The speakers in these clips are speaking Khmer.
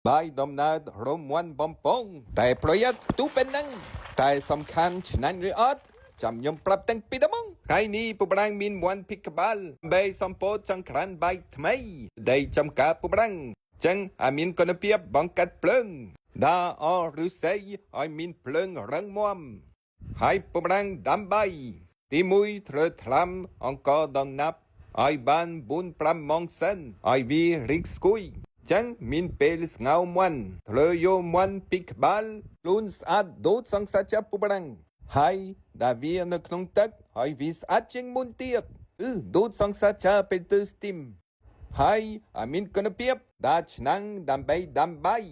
បាយដំណើបរមមាន់បំពងតែប្រយ័ត្នផ្ទុះពេលហ្នឹងតែសំខាន់ឆ្ងាញ់ឬអត់ចាំខ្ញុំប្រាប់ទាំងពីរដងថ្ងៃនេះពូប្រាំងមានមាន់ពីក្បាលបីសំពោតចង្ក្រានបាយថ្មីដីចំការពូប្រាំងចឹងឲ្យមានគុណភាពបង្កាត់ភ្លើងដាអរុស័យឲ្យមានភ្លើងរឹងមាំហើយពូប្រាំងដាំបាយទីមួយត្រូវថ្នាំអង្គដំណាប់ឲ្យបាន4 5ម៉ោងសិនឲ្យវារីកស្គួយ ចឹងមានពេលស្ងោមាន់ត្រូវយកមាន់ពីក្បាលខ្លួនស្អាតដូចសង្សារចាប់ពូប្រាំងហើយដែលវានៅក្នុងទឹកហើយវាស្អាតជាងមុនទៀតអឺដូចសង្សារចាពេលទៅស្ទីមហើយឲ្យមានគុណភាពដល់ឆ្នាំងដើម្បីដាំបាយ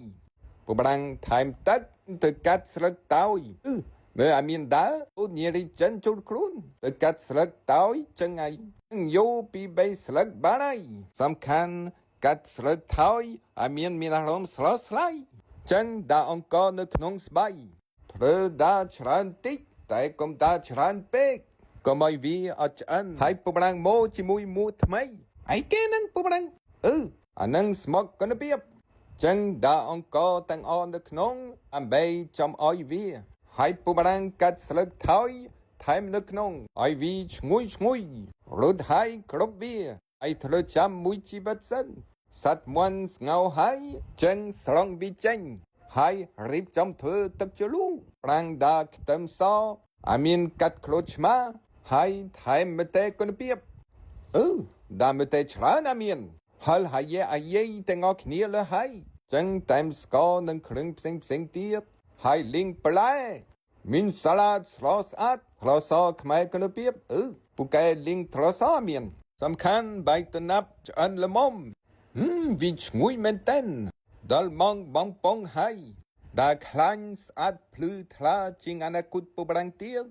ពូប្រាំងថែមទឹកទៅកាត់ស្លឹកតោយអឺមើលឲ្យមានដើអូនញ៉េរីចិនជូលខ្លួនទៅកាត់ស្លឹកតោយចឹងហើយយកពីបីស្លឹកបានហើយសំខាន់ កាត់ស្លឹកថយឲ្យមានមានអារម្មណ៍ស្រស់ស្លាយចឹងដាក់អង្គនៅក្នុងស្បៃធ្វើដាក់ច្រើនតិចតែកុំដាក់ច្រើនពេកកុំឲ្យវាអត់ឆ្អិនហើយពប្រាំងម៉ូជាមួយមួថ្មីអីគេនឹងពប្រាំងអឺអានឹងស្មុកគុណភាពចឹងដាក់អង្គទាំងអស់នៅក្នុងអំបីចំឲ្យវាហើយពប្រាំងកាត់ស្លឹកថយថែមនៅក្នុងឲ្យវាឈ្ងុយឈ្ងុយរត់ហើយគ្រប់វាហើយត្រូវចាំមួយជីវិតសិន សត្វមន់ស្ងោហើយចឹងស្រង់វាចេញហើយរៀបចំធ្វើទឹកជ្រលូប្រាំងដាខ្ទឹមសអាមានកាត់ក្រូចឆ្មាហើយថែមម្ទេសគុណភាពអឺដាម្ទេសច្រើនអាមានហលហើយអាយយទាំងអស់គ្នាលើហើយចឹងតាមស្ករនិងគ្រឿងផ្សេងផ្សេងទៀតហើយលីងបន្លែមានសាឡាតស្រស់ស្អាតត្រសខ្មែរគុណភាពអឺពូកែលីងត្រសមានសំខាន់បាយតំណាប់ឆ្អិនល្មម ហឹមវាឈ្ងុយមែនតើដល់ម៉ងបងពងហើយដែលខ្លាញ់ស្អាតភ្លឺថ្លាជាងអនាគតពប្រាំងទៀត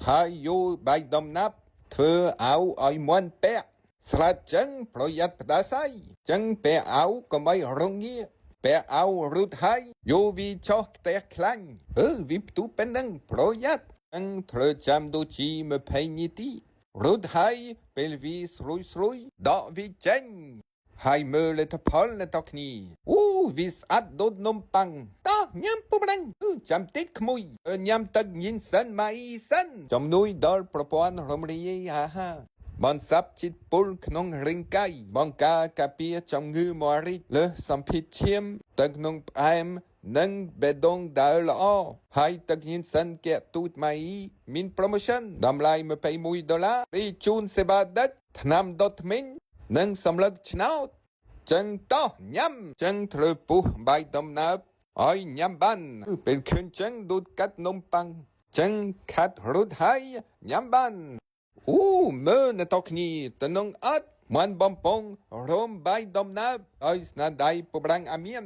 ហើយយកបាយដំណាប់ធ្វើអៅឲ្យមន់ពាក់ស្លាតចឹងប្រយ័ត្នផ្ដាសាយចឹងពាក់អៅកុំឲ្យរងាពាក់អៅរុតហើយយកវាចោះខ្ទះខ្លាញ់អឺវាផ្ទុះប៉ុណ្ណឹងប្រយ័ត្នចឹងត្រូវចាំដូចជា20នាទីរុតហើយពេលវាស្រួយស្រួយដកវាចេញ ហើយមើលលទ្ធផលនៅតគ្នាអូវាស្អាតដូចនំប៉័ងតោះញ៉ាំពុំរងអឺចាំតិចក្មួយញ៉ាំទឹកញិនសិនម៉ៃសិនជំនួយដល់ប្រព័ន្ធរំលាយអាហារបន្សាប់ជាតិពុលក្នុងរាងកាយបង្ការការពារជំងឺមារីកលើសសម្ពាធឈាមទឹកក្នុងផ្អែមនិងបេះដូងដើរល្អហើយទឹកញិនសិនកែទូតម៉ៃមាន promotion តម្លៃ21ដុល្លាររីជូនសេបាដឹកថ្នាំដុតធ្មេញនិងសម្លឹកឆ្នោត ចឹងតោះញ៉ាំចឹងត្រូវពុះបាយដំណើបឲ្យញ៉ាំបានពេលឃើញចឹងដូចកាត់នំប៉័ងចឹងខាត់រត់ហើយញ៉ាំបានអូមើលនៅតគ្នាតំនងអត់មន់បំពងរមបាយដំណើបឲ្យស្នាដៃពប្រាំងអាមាន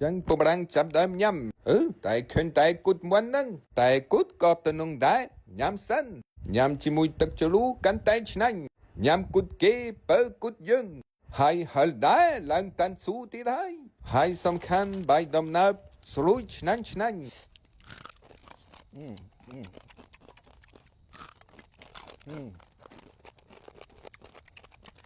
ចឹងពប្រាំងចាប់ដើមញ៉ាំអឺតែឃើញតែគូតមន់ហ្នឹងតែគូតក៏តំនងដែរញ៉ាំសិនញ៉ាំជាមួយទឹកជ្រលូកាន់តែឆ្ងាញ់ញ៉ាំគូតគេបើគូតយើង ហើយហិលដែរឡើងតាន់ស៊ូទៀតហើយហើយសំខាន់បាយដំណើបស្រួយឆ្ងាញ់ឆ្ងាញ់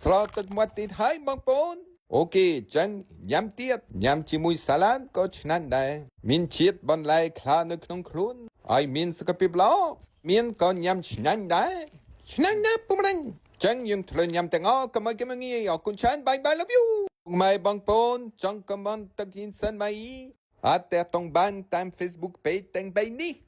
ស្លទឹកមាត់ទៀតហើយបងប្អូន OK ចឹងញ៉ាំទៀតញ៉ាំជាមួយសាឡាតក៏ឆ្ងាញ់ដែរមានជាតិបន្លែខ្លះនៅក្នុងខ្លួនហើយមានសុខភាពល្អមានក៏ញ៉ាំឆ្ងាញ់ដែរឆ្ងាញ់ណាស់ពុំរងចឹងយើងត្រូវញ៉ាំទាំងអស់កុំឲ្យគេមកងាយអរគុណច្រើន bye bye, love you ម៉ែបងប្អូនចង់កំងទឹកយិនសិនម៉ៃអត់តែតងបានតាម Facebook page ទាំងបីនេះ។